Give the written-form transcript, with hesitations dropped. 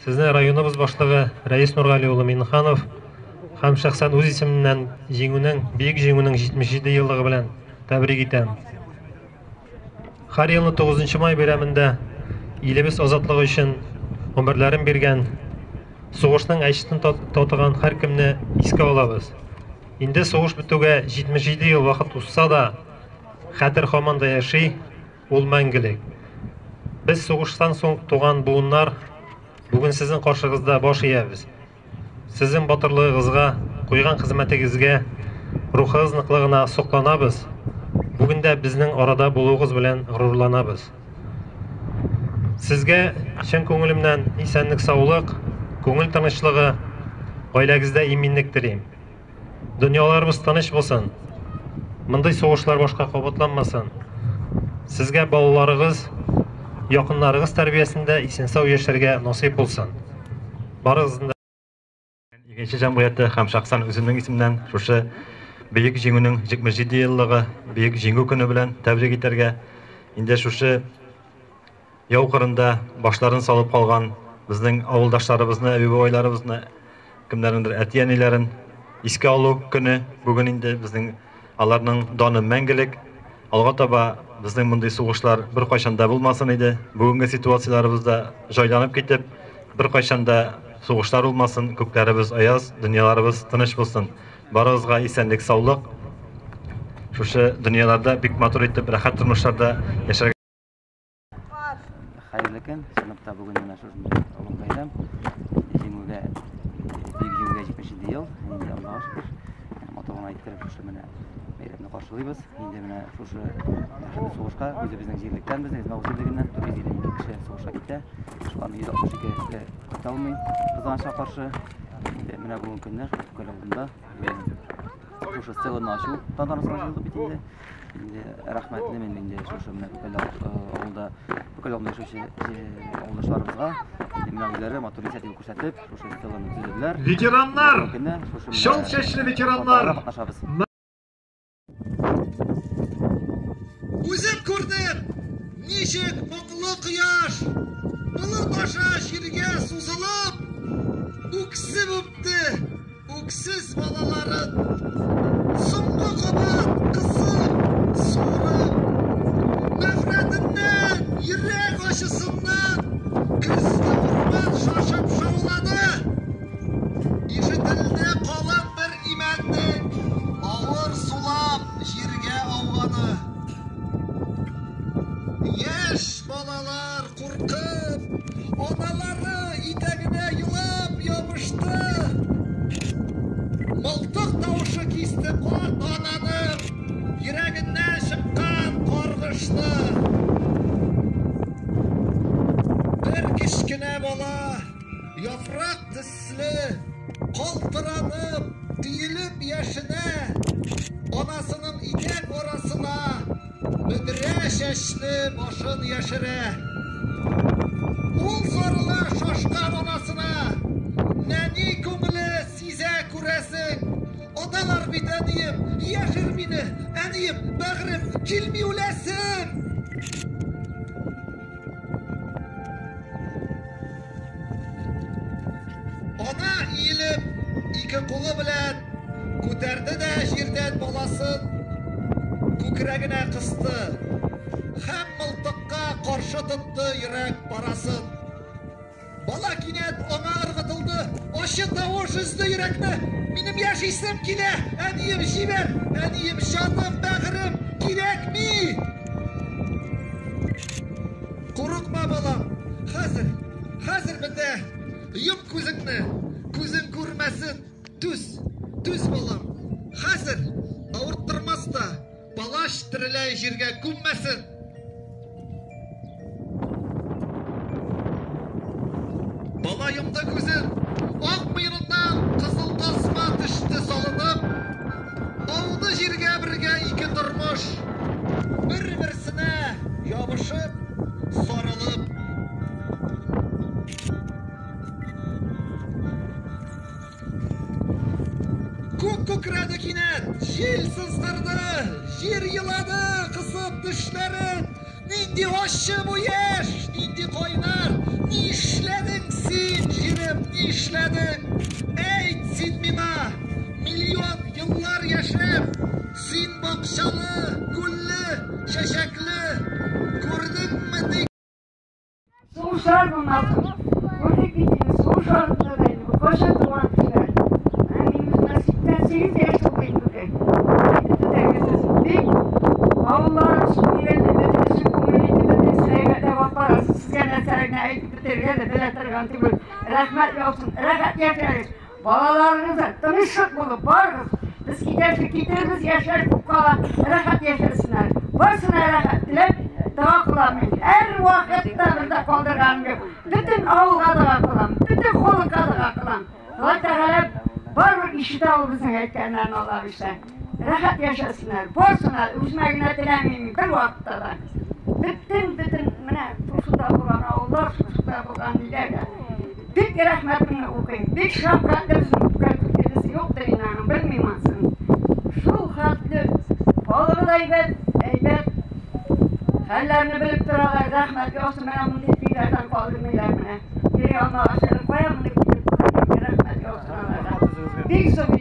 Сезне районыбыз башлыгы Рәис Нургали улы Миннеханов һәм шәхсән үз исемемнән җиңүнең, Бөек Җиңүнең 77 еллыгы белән тәбрик итәм. Һәр елны 9 май бәйрәмендә илебез азатлыгы өчен гомерләрен биргән, сугышның әчесен татыган һәркемне искә алабыз. Инде сугыш бетүгә 77 ел вакыт узса да, хәтер һаман да яши, ул мәңгелек. Без сугыштан соң туган буыннар бүген сезнең каршыгызда баш иябез. Сезнең батырлыгыгызга, куйган хезмәтегезгә, рухыгыз ныклыгына сокланабыз. Бүген дә безнең арада булуыгыз белән горурланабыз. Сезгә чын күңелемнән исәнлек-саулык, күңел тынычлыгы, гаиләгездә иминлек телим. Дөньяларыбыз тыныч булсын. Мондый сугышлар башка кабатланмасын. Сезгә балаларыгыз, якыннарыгыз тәрбиясендә исән-сау яшәргә насыйп булсын. Барыгызны да Игенче җәмгыяте һәм шәхсән үземнең исемнән шушы Бөек Җиңүнең 77 еллыгы, Бөек Җиңү көне белән тәбрик итәргә. Инде шушы яу кырында башларын салып калган безнең авылдашларыбызны, әби-бабайларыбызны, кемнәрнеңдер әти-әниләрен искә алу көне бүген инде безнең аларның даны мәңгелек. Алга таба безнең мондый сугышлар беркайчан да булмасын иде. Бүгенге ситуацияләребез дә җайланып китеп, беркайчан да сугышлар булмасын, күкләребез аяз, дөньяларыбыз тыныч булсын. Барыгызга исәнлек, саулык. Шушы дөньяларда бик матур итеп, рәхәт тормышларда яшәргә. Хәерле көн. Чынлап та бүген менә шушындый олуг бәйрәм. Җиңүгә, Бөек Җиңүгә 77 ел. Инде Аллага шөкер. Матур гына иттереп шушы менә бәйрәмне каршылыйбыз. Инде менә шушы дәһшәтле сугышка үзебезнең җирлектән, безнең Измәгул җирлегеннән 452 кеше сугышка китә. Шуларның 162-се кайта алмый, кызганычка каршы. Инде менә бүгенге көнне Күкәл авылында шушы стеланы ачу тантанасына җыелдык бит инде. Инде рәхмәтле мин инде шушы менә Күкәл авылда, Күкәл авылында яшәүче авылдашларыбызга. Инде менә үзләре матур инициатива күрсәтеп, шушы стеланы төзеделәр. Ветераннар! Чал чәчле ветераннар! Катнашабыз. Үзем күрдем, ничек моңлы кояш болыт аша җиргә сузылып, үксеп үпте үксез балаларын. Соңгы кабат кысып, суырып, нәфрәтеннән, йөрәк ачысыннан көзге урман шашып шаулады. Ишетелде калын бер имәннең авыр сулап җиргә ауганы. Яшь балалар куркып, аналары итәгенә елап ябышты. Мылтык тавышы кисте карт ананың йөрәгеннән чыккан каргышны. Бер кечкенә бала яфрак төсле калтыранып, төелеп яшенә, анасының итәк арасына бөдрә чәчле башын яшерә. Ул сарыла шашкан анасына, нәни күңеле сизә күрәсең. Аталар бит, әнием, яшер мине, әнием, бәгърем, килми үләсем. Ана иелеп, ике кулы белән күтәрде дә җирдән баласын күкрәгенә кысты һәм мылтыкка каршы тотты йөрәк парасын. Бала кинәт аңа ыргытылды, ачы тавыш өзде йөрәкне. Минем яшисем килә, әнием, җибәр, әнием, җаным, бәгырем, кирәкми. Курыкма, балам, хәзер, хәзер бетә. Йом күзеңне, күзең күрмәсен. Түз, түз, балам. Хәзер авырттырмас та, палач тереләй җиргә күммәсен. Бала йомды күзен, ак муеныннан кызыл тасма төште салынып. Ауды җиргә бергә ике тормыш, бер-берсенә ябышып, сарылып. Күк күкрәде кинәт, җил сызгырды, җир елады, кысып тешләрен. Нинди ачы бу яшь, нинди кайнар, нишләдең син, җир? Нишләдең? Әйт син миңа! Миллион еллар яшәп, син бакчалы, гүлле, чәчәкле, күрдеңме ди? Сугышлар булмасын. Күрдек бит инде, сугыш артында да инде бу кайчан туган кешеләр. Ә мин үземә 88 яшь тулды инде бүген. Әйтеп бетергесез. Бик авылларыбыз күңелле, бөтенесе күңелле итеп, бөтенесе әйбәтләп алып барасыз. Сезгә нәрсә генә әйтеп бетерергә дә белә торган түгел. Рәхмәт яусын, рәхәт яшәгез. Балаларыгыз да тынычлык булып барыгыз. Без китәсе китербез, яшьләр күп кала, рәхәт яшәсеннәр. Барысына рәхәт теләп, дога кылам мин. Һәр вакытта бер дә калдырганым юк. Бөтен авылга дога кылам, бөтен халыкка дога кылам. Алла Тәгалә барыбер ишетә ул безнең әйткәннәрне, Алла бирсә. Рәхәт яшәсеннәр. Барысына үземә генә теләмим мин бер вакытта да. Бөтен, бөтен менә шушында булган авыллар, шушында булган ниләргә. Бик рәхмәтемне укыйм. Бик шәфкатьле безнең күркәлегебез юктыр инде аның, белмим анысын. Шул хәтле халыгы да әйбәт, әйбәт. Хәлләрне белеп торалар, рәхмәт яусын, менә мондый көйләрдән калдырмыйлар менә. Йөри алмагач, әле кая моны китереп куйдык, рәхмәт яусын аларга. Бик зур.